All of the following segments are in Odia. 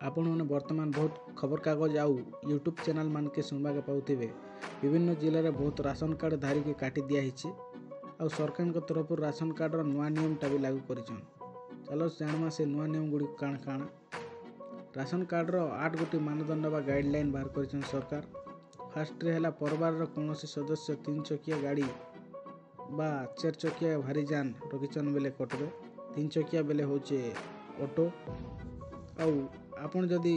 ଆପଣମାନେ ବର୍ତ୍ତମାନ ବହୁତ ଖବରକାଗଜ ଆଉ ୟୁଟ୍ୟୁବ୍ ଚ୍ୟାନେଲ୍ ମାନକେ ଶୁଣବାକେ ପାଉଥିବେ, ବିଭିନ୍ନ ଜିଲ୍ଲାରେ ବହୁତ ରାସନ କାର୍ଡ଼ ଧାରିକି କାଟି ଦିଆହେଇଛି ଆଉ ସରକାରଙ୍କ ତରଫରୁ ରାସନ କାର୍ଡ଼ର ନୂଆ ନିୟମଟା ବି ଲାଗୁ କରିଛନ୍। ଚାଲ ଜାଣମା ସେ ନୂଆ ନିୟମ ଗୁଡ଼ିକ କାଣା କାଣା। ରାସନ କାର୍ଡ଼ର 8 ଗୋଟି ମାନଦଣ୍ଡ ବା ଗାଇଡ଼ଲାଇନ୍ ବାହାର କରିଛନ୍ତି ସରକାର। ଫାର୍ଷ୍ଟରେ ହେଲା, ପରିବାରର କୌଣସି ସଦସ୍ୟ 3 ଚକିଆ ଗାଡ଼ି ବା 4 ଚକିଆ ଭାରି ଯାନ ରଖିଛନ୍ ବେଲେ କଟବେ। 3 ଚକିଆ ବେଲେ ହଉଛେ ଅଟୋ। ଆଉ ଆପଣ ଯଦି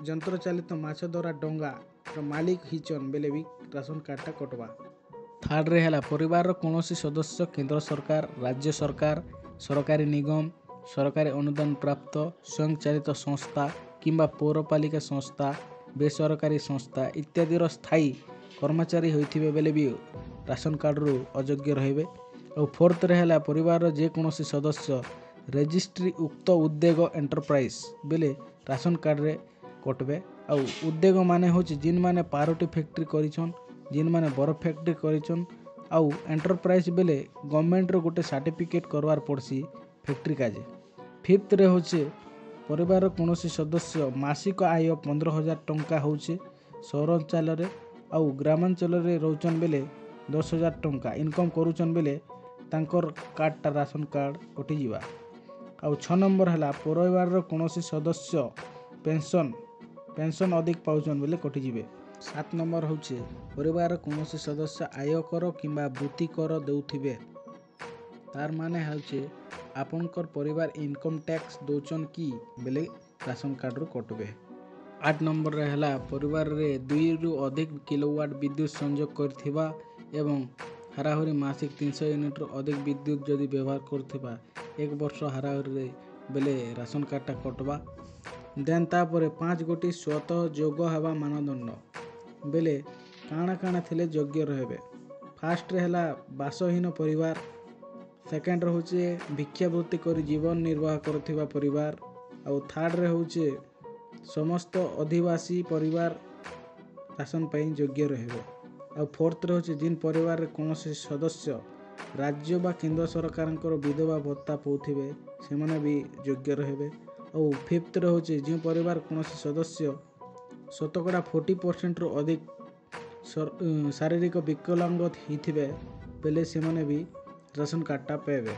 ଯନ୍ତ୍ର ଚାଲିତ ମାଛ ଧରା ଡଙ୍ଗାର ମାଲିକ ହେଇଛନ୍ ବେଲେ ବି ରାସନ କାର୍ଡ଼ଟା କଟବା। ଥାର୍ଡ଼ରେ ହେଲା, ପରିବାରର କୌଣସି ସଦସ୍ୟ କେନ୍ଦ୍ର ସରକାର, ରାଜ୍ୟ ସରକାର, ସରକାରୀ ନିଗମ, ସରକାରୀ ଅନୁଦାନ ପ୍ରାପ୍ତ ସ୍ୱୟଂଚାଳିତ ସଂସ୍ଥା କିମ୍ବା ପୌରପାଳିକା ସଂସ୍ଥା, ବେସରକାରୀ ସଂସ୍ଥା ଇତ୍ୟାଦିର ସ୍ଥାୟୀ କର୍ମଚାରୀ ହୋଇଥିବେ ବେଲେ ବି ରାସନ କାର୍ଡ଼ରୁ ଅଯୋଗ୍ୟ ରହିବେ। ଆଉ ଫୋର୍ଥରେ ହେଲା, ପରିବାରର ଯେକୌଣସି ସଦସ୍ୟ ରେଜିଷ୍ଟ୍ରି ଉକ୍ତ ଉଦ୍ୟୋଗ ଏଣ୍ଟରପ୍ରାଇଜ୍ ବେଲେ ରାସନ କାର୍ଡ଼ରେ କଟବେ। ଆଉ ଉଦ୍ୟୋଗ ମାନେ ହେଉଛି ଯେନ୍ମାନେ ପାଉରୁଟି ଫ୍ୟାକ୍ଟ୍ରି କରିଛନ୍, ଯେନ୍ମାନେ ବରଫ ଫ୍ୟାକ୍ଟ୍ରି କରିଛନ୍। ଆଉ ଏଣ୍ଟରପ୍ରାଇଜ୍ ବେଲେ ଗଭର୍ଣ୍ଣମେଣ୍ଟର ଗୋଟେ ସାର୍ଟିଫିକେଟ୍ କରବାର୍ ପଡ଼୍ସି ଫ୍ୟାକ୍ଟ୍ରି କାଜେ। ଫିଫ୍ଥରେ ହଉଛେ, ପରିବାରର କୌଣସି ସଦସ୍ୟ ମାସିକ ଆୟ 15,000 ଟଙ୍କା ହଉଛେ ସହରାଞ୍ଚଳରେ ଆଉ ଗ୍ରାମାଞ୍ଚଳରେ ରହୁଛନ୍ ବେଲେ 10,000 ଟଙ୍କା ଇନକମ୍ କରୁଛନ୍ ବେଲେ ତାଙ୍କର କାର୍ଡ଼ଟା ରାସନ କାର୍ଡ଼ କଟିଯିବା। ଆଉ 6 ନମ୍ବର ହେଲା, ପରିବାରର କୌଣସି ସଦସ୍ୟ ପେନ୍ସନ୍ ଅଧିକ ପାଉଛନ୍ ବେଲେ କଟିଯିବେ। 7 ନମ୍ବର ହଉଛେ, ପରିବାରର କୌଣସି ସଦସ୍ୟ ଆୟକର କିମ୍ବା ବୃତ୍ତି କର ଦେଉଥିବେ। ତାର ମାନେ ହେଉଛି ଆପଣଙ୍କର ପରିବାର ଇନକମ୍ ଟ୍ୟାକ୍ସ ଦଉଛନ୍ କି ବେଲେ ରାସନ କାର୍ଡ଼ରୁ କଟବେ। 8 ନମ୍ବରରେ ହେଲା, ପରିବାରରେ 2ରୁ ଅଧିକ କିଲୋୱାଟ୍ ବିଦ୍ୟୁତ ସଂଯୋଗ କରିଥିବା ଏବଂ ହାରାହାରି ମାସିକ 300 ୟୁନିଟ୍ରୁ ଅଧିକ ବିଦ୍ୟୁତ ଯଦି ବ୍ୟବହାର କରୁଥିବା ଏକ ବର୍ଷ ହାରାହାରିରେ ବେଲେ ରାସନ କାର୍ଡ଼ଟା କଟବା। ଦେନ୍ ତାପରେ 5 ଗୋଟି ସ୍ୱତଃ ଯୋଗ ହେବା ମାନଦଣ୍ଡ ବେଲେ କାଣା କାଣା ଥିଲେ ଯୋଗ୍ୟ ରହିବେ। ଫାର୍ଷ୍ଟରେ ହେଲା ବାସହୀନ ପରିବାର, ସେକେଣ୍ଡରେ ହଉଛେ ଭିକ୍ଷାବୃତ୍ତି କରି ଜୀବନ ନିର୍ବାହ କରୁଥିବା ପରିବାର, ଆଉ ଥାର୍ଡ଼ରେ ହଉଛେ ସମସ୍ତ ଅଧିବାସୀ ପରିବାର ରାସନ ପାଇଁ ଯୋଗ୍ୟ ରହିବେ। ଆଉ ଫୋର୍ଥରେ ହଉଛି ଯେନ୍ ପରିବାରରେ କୌଣସି ସଦସ୍ୟ ରାଜ୍ୟ ବା କେନ୍ଦ୍ର ସରକାରଙ୍କର ବିଧବା ଭତ୍ତା ପାଉଥିବେ, ସେମାନେ ବି ଯୋଗ୍ୟ ରହିବେ। ଆଉ ଫିଫ୍ଥରେ ହଉଛି ଯେଉଁ ପରିବାର କୌଣସି ସଦସ୍ୟ ଶତକଡ଼ା 40%ରୁ ଅଧିକ ଶାରୀରିକ ବିକଳାଙ୍ଗ ହେଇଥିବେ ବେଲେ ସେମାନେ ବି ରାସନ କାର୍ଡ଼ଟା ପାଇବେ।